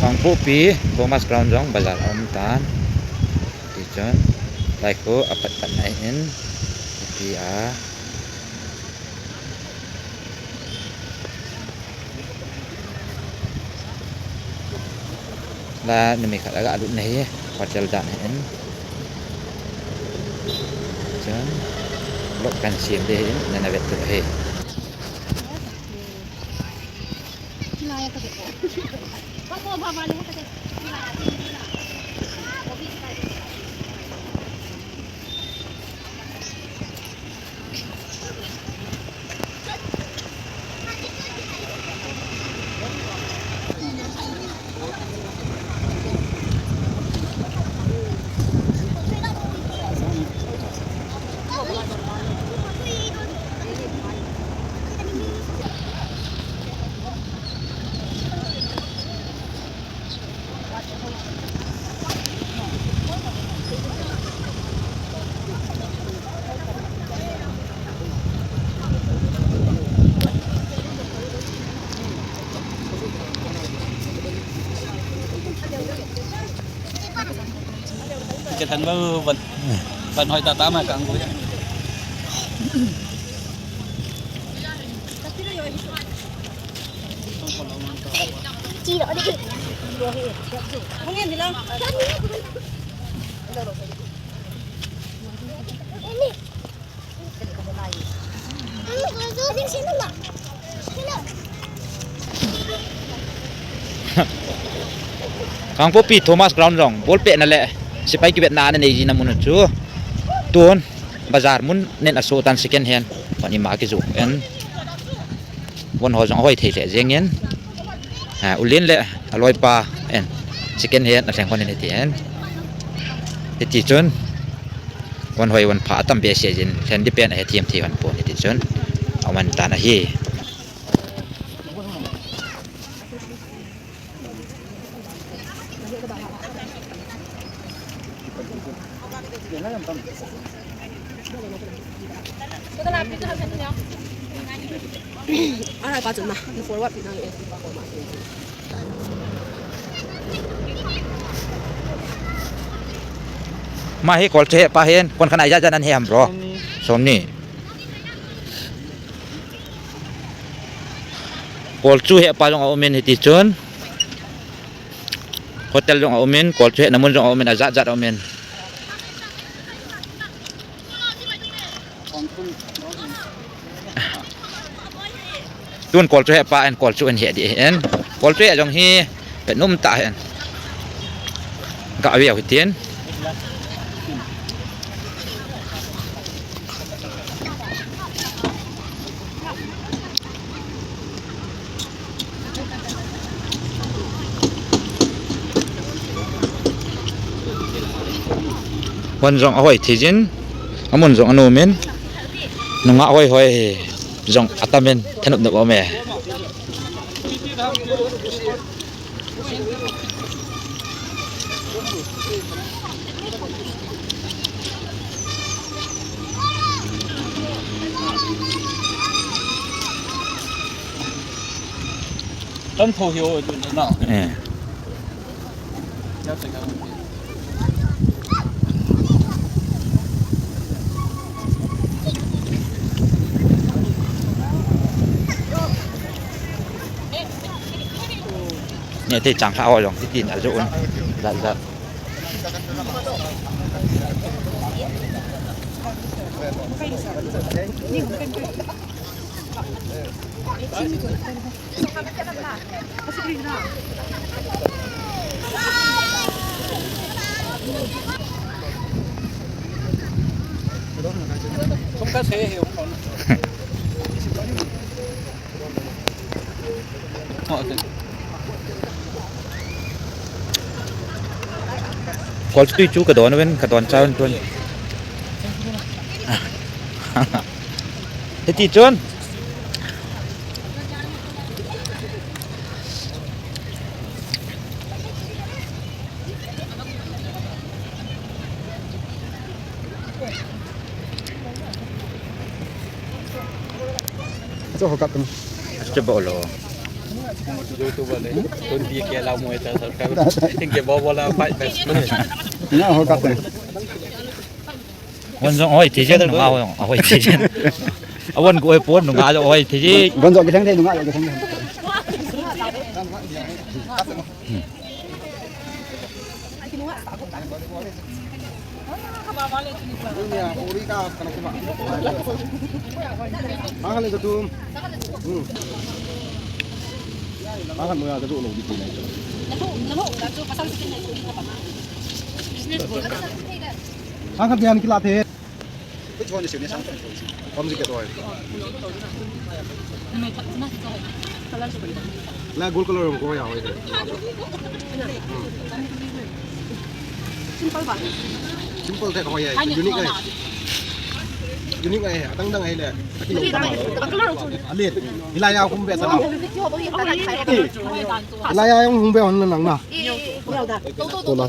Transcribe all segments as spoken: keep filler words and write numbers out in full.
Kangpokpi Thomas Crown jong bazar a um tan. Tichun, lai khu apat pat na in, ipi a. La numei khat aga lut na hi, hotel dan hi in. Chun, lok kan siam de hi in, nana vet tu hi. Ke than ba ban, ban hoi ta ta ma kang ko ya. Kangpokpi Thomas Crown jong ball pet na le sepai kivet na ana nei ji na mun chu. Tun bazar mun nen aso tan second hand. Pan ima kizu en. Von ho jong hoi thei le jeng en. Ha, Ulin le aloipa en. Second hand a leng hon en ti en. Hiti chun. Von hoi von pha atam be se jin. Len di pen a he thiam thi hon pon hiti chun. Aman tan ahi. Ma hi kol chu he pa hin, kon khan ai ja ja nan he ham bro. Somni. Somni. Kol chu he pa jong a um in hiti chun. Hotel jong a um in, kol chu he na mun jong a um in, a jat jat a um in. Tun kol chu he pa en, kol chu en he di en. Kol chu he jong hi, pet num ta hen. Ga awi awi tin. Von jong ahoi thei jin, amun jong anom in, nungah hoi hoi jong atam in, thanop nop a um e. Tam tho hi o tu na. Eh. Nge te chang kha ho jong ti tin a jo un. Jat jat. Kol chu tui chu ka don ven, ka don cha ven tun. Hiti chun. Cho ho kap tum. Aste bolo. YouTuber le. Don't be a kela mo ita subscribe. Inke bo bola fight best. Nga ho ka pe. Wan jong hoi thei jeng, nunga hoi jong hoi thei jeng. Awan ko hoi pon, nunga jong hoi thei jeng. Wan jong kithang thei, nunga jong kithang thei. Ang khat dia ni kila the. Pam si ke toy. La gold color ko ya hoy. Simple ba? Simple te hoy. Unique ai. Unique ai. Atang dang ai le. Alet. Hilai a hung be ta na. Hilai a hung be on lang na. Tola.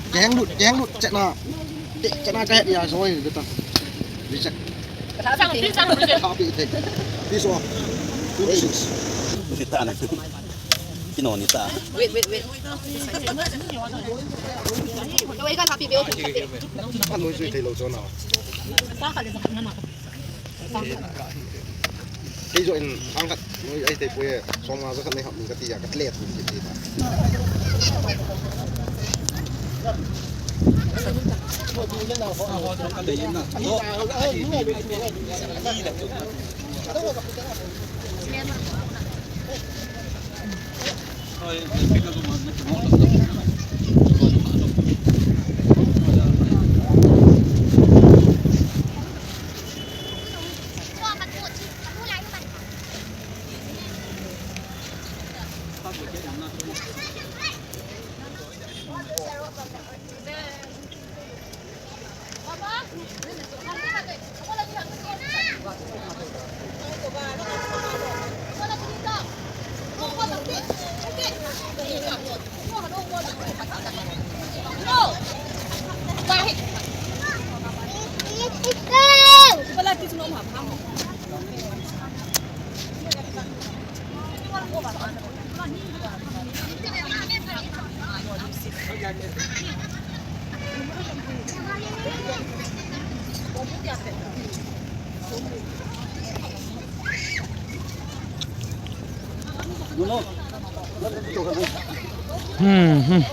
Keng lut, keng lut, chet na. Chet na ka het ya soi de ta. Reject. Tapi te. This one. Two six. Kita na. Kino ni ta. Wait, wait, wait. Wait, kan tapi be. Kan mo sui thei lo cho na. Kei joh in sang khat, noi ai tei poi e, som nga ja khat nei hap ning kati a, ka tlet ni kiti ta. Hmm, hmm.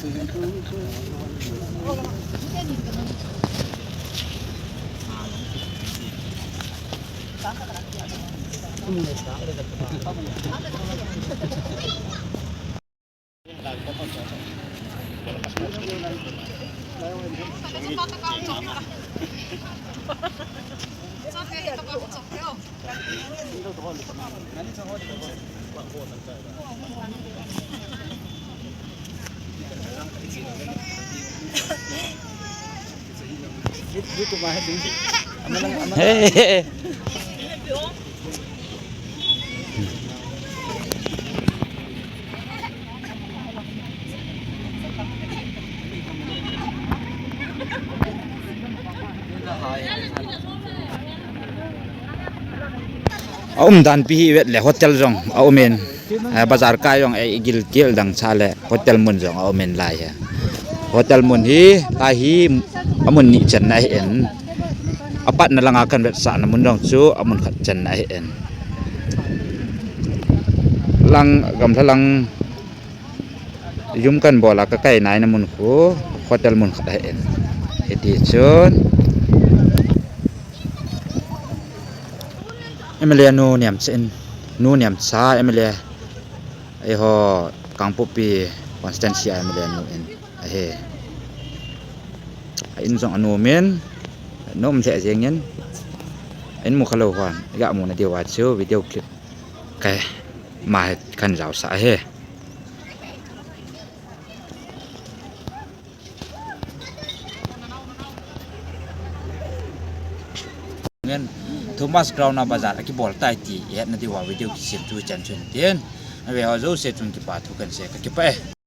Hey. A umdan pi hi vet le hotel jong a umin. Eh, bazar kai jong, eh, igil kel dang cha le hotel mun jong a umin lai hi. Hotel mun hi, lai hi, amun ni channa ahin. Apatna langa kan vetsahna mun jong chu amun khat channa ahin. Lang, gamla lang, yum kan bol a ka kai naina mun khu hotel mun khat ahin. Hiti chun M L A nu niam chen, nu niam cha M L A, eiho Kangpokpi constituency a M L A nu in ahi. A in jong anu min, nom lheh jeng in, a in mu kha lou hon, iga mu na diu a chu video clip kei ma hi kan jaosah ahi. Ngen Thomas Crown a bazar a kibol tai ti ihet na diu a video kisem chu chan chun tin. Ave ho jouse chun kipa thu kan sei, ka kipah e.